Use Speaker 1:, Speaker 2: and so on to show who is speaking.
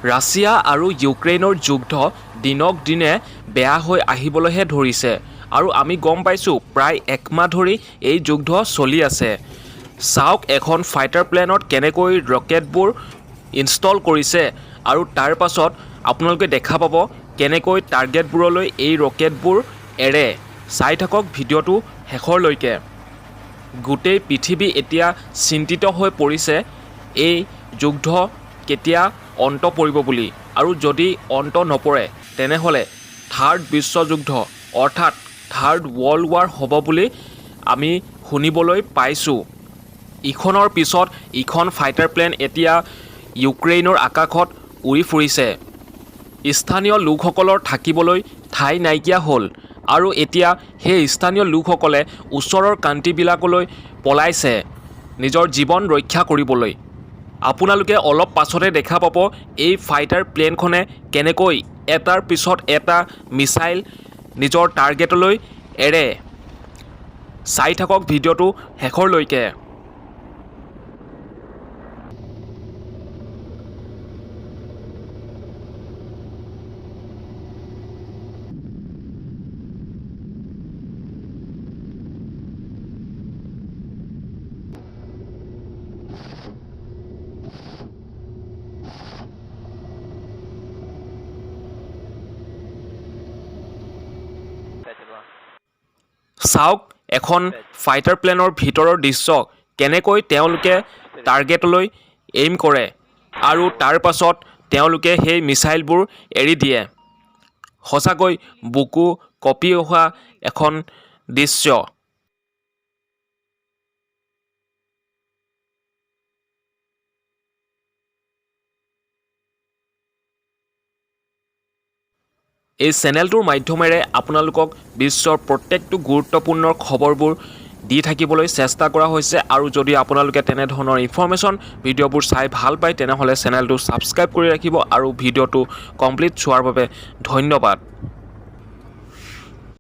Speaker 1: Russia আৰু ইউক্ৰেইনৰ যুদ্ধ দিনক দিনে বেয়া হৈ আহিবলৈহে ধৰিছে আৰু আমি গম পাইছোঁ, প্ৰায় একমাহ ধৰি এই যুদ্ধ চলি আছে। চাওক, এখন ফাইটাৰ প্লেনত কেনেকৈ ৰকেটবোৰ ইনষ্টল কৰিছে আৰু তাৰ পাছত আপোনালোকে দেখা পাব কেনেকৈ টাৰ্গেটবোৰলৈ এই ৰকেটবোৰ এৰে। চাই থাকক ভিডিঅ'টো শেষৰলৈকে। গোটেই পৃথিৱী এতিয়া চিন্তিত হৈ পৰিছে এই যুদ্ধ কেতিয়া অন্ত পৰিব বুলি। আৰু যদি অন্ত নপৰে, তেনেহ'লে থাৰ্ড বিশ্বযুদ্ধ অৰ্থাৎ থাৰ্ড ৱৰ্ল্ড ৱাৰ হ'ব বুলি আমি শুনিবলৈ পাইছোঁ। ইখনৰ পিছত ইখন ফাইটাৰ প্লেন এতিয়া ইউক্ৰেইনৰ আকাশত উৰি ফুৰিছে। স্থানীয় লোকসকলৰ থাকিবলৈ ঠাই নাইকিয়া হ'ল আৰু এতিয়া সেই স্থানীয় লোকসকলে ওচৰৰ কাণ্ট্ৰিবিলাকলৈ পলাইছে নিজৰ জীৱন ৰক্ষা কৰিবলৈ। আপোনালোকে অলপ পাছতে দেখা পাব এই ফাইটাৰ প্লেনখনে কেনেকৈ এটাৰ পিছত এটা মিছাইল নিজৰ টাৰ্গেটলৈ এৰে। চাই থাকক ভিডিঅ'টো শেষৰলৈকে। চাওক, এখন ফাইটাৰ প্লেনৰ ভিতৰৰ দৃশ্য, কেনেকৈ তেওঁলোকে টাৰ্গেটলৈ এইম কৰে আৰু তাৰ পাছত তেওঁলোকে সেই মিছাইলবোৰ এৰি দিয়ে। সঁচাকৈ বুকু কঁপি অহা এখন দৃশ্য। এই চেনেলটোৰ মাধ্যমেৰে আপোনালোকক বিশ্বৰ প্ৰত্যেকটো গুৰুত্বপূৰ্ণ খবৰবোৰ দি থাকিবলৈ চেষ্টা কৰা হৈছে। আৰু যদি আপোনালোকে তেনেধৰণৰ ইনফৰ্মেশ্যন ভিডিঅ'বোৰ চাই ভাল পায়, তেনেহ'লে চেনেলটো ছাবস্ক্ৰাইব কৰি ৰাখিব আৰু ভিডিঅ'টো কমপ্লিট চোৱাৰ বাবে ধন্যবাদ।